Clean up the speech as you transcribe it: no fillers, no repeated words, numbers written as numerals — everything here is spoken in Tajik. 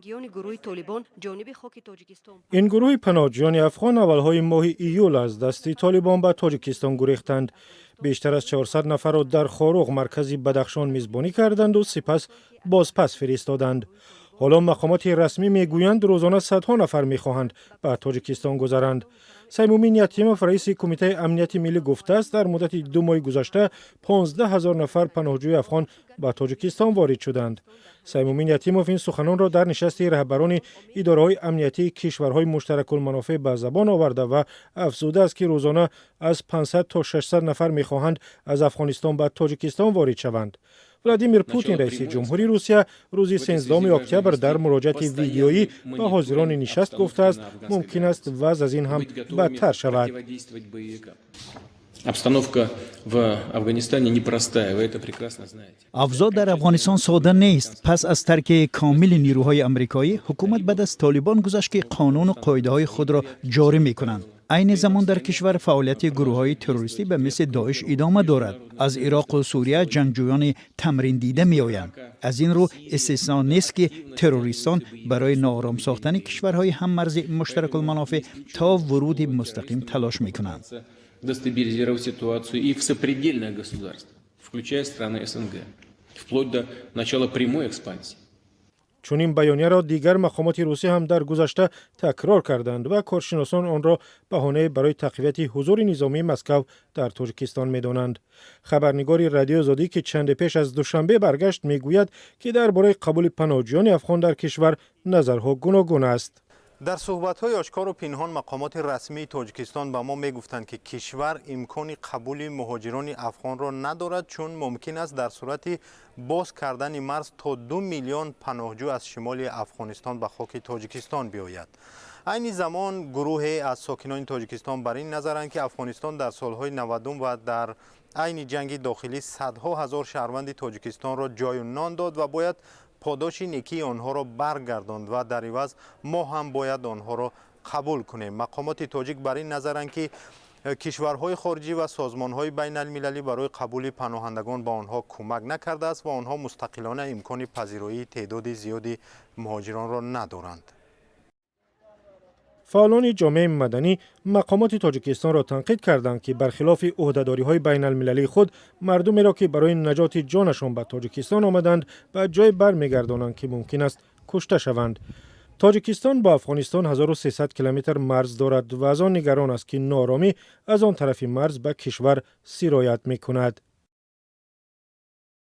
Ҷангиёни гурӯҳи Толибон ҷониби хоки Тоҷикистон. Ин гурӯҳи паноҳҷӯёни афғон аввалҳои моҳи июл аз дасти Толибон ба Тоҷикистон гурехтанд. Бештар аз 400 нафарро дар Хоруғ, маркази Бадахшон, мизбонӣ карданду сипас бозпас фиристоданд. Ҳоло мақомоти расмӣ мегӯянд, рӯзона садҳо нафар мехоҳанд ба Тоҷикистон гузаранд. Саймумин Ятимов, раиси Кумитаи амнияти миллӣ, гуфтааст, дар муддати 2 моҳи гузашта 15 ҳазор нафар паноҳҷӯи афғон ба Тоҷикистон ворид шуданд. Саймумин Ятимов ин суханонро дар нишасти раҳбарони идораҳои амниятии кишварҳои муштаракулманофеъ ба забон оварда ва афзудааст, ки рӯзона аз 500 то 600 нафар мехоҳанд аз Афғонистон ба Тоҷикистон ворид шаванд. Владимир Путин, раиси ҷумҳури Русия, рӯзи 13 октябр дар муроҷиати видеоӣ ба ҳозирони нишаст гуфтааст, мумкин аст вазъ аз ин ҳам бадтар шавад. Обстановка в Афганистане непростая, вы это прекрасно знаете. Авзоъ дар Афғонистон сода нест. Пас аз тарки комили нирӯҳои амрикоӣ, ҳукумат ба даст Толибон гузашт, ки қонуну қоидаҳои худро ҷорӣ мекунанд. Айни замон дар кишвар фаъолияти гурӯҳҳои террористӣ ба мисли Доиш идома дорад. Аз Ироқу Сурия ҷангҷӯёни тамриндида меоянд. Аз ин рӯ истисно нест, ки террористон барои ноором сохтани кишварҳои ҳаммарзи муштаракулманофеъ то вуруди мустақим талош мекунанд. Дестабилизировать ситуацию и в сопредельных государствах, включая страны СНГ, вплоть до начала прямой экспансии. Чунин баёнияро дигар мақомоти русӣ ҳам дар гузашта такрор карданд ва коршиносон онро баҳонае барои тақвияти ҳузури низомии Москав дар Тоҷикистон медонанд. Хабарнигори Радиои Озодӣ, ки чанде пеш аз Душанбе баргашт, мегӯяд, ки дар бораи қабули паноҳҷӯёни афғон дар кишвар назарҳо гуногун аст. Дар суҳбатҳои ошкору пинҳон мақомоти расмии Тоҷикистон ба мо мегуфтанд, ки кишвар имкони қабули муҳоҷирони афғонро надорад, чун мумкин аст дар сурати боз кардани марз то 2 миллион паноҳҷӯ аз шимоли Афғонистон ба хоки Тоҷикистон биёяд. Айни замон гурӯҳе аз сокинони Тоҷикистон бар ин назаранд, ки Афғонистон дар солҳои 90-ум ва дар айни ҷанги дохилӣ садҳо ҳазор шаҳрванди Тоҷикистонро ҷою нон дод ва бояд подоши некии онҳоро баргардонд ва дар иваз мо ҳам бояд онҳоро қабул кунем. Мақомоти тоҷик бар ин назаранд, ки кишварҳои хориҷӣ ва созмонҳои байналмилалӣ барои қабули паноҳандагон ба онҳо кӯмак накардааст ва онҳо мустақилона имкони пазироии теъдоди зиёди муҳоҷиронро надоранд. Фаъолони ҷомеаи маданӣ мақомоти Тоҷикистонро танқид карданд, ки бархилофи ӯҳдадориҳои байналмилалии худ мардумеро, ки барои наҷоти ҷонашон ба Тоҷикистон омаданд, ба ҷое бармегардонанд, ки мумкин аст кушта шаванд. Тоҷикистон бо Афғонистон 1300 километр марз дорад ва аз он нигарон аст, ки нооромӣ аз он тарафи марз ба кишвар сироят мекунад.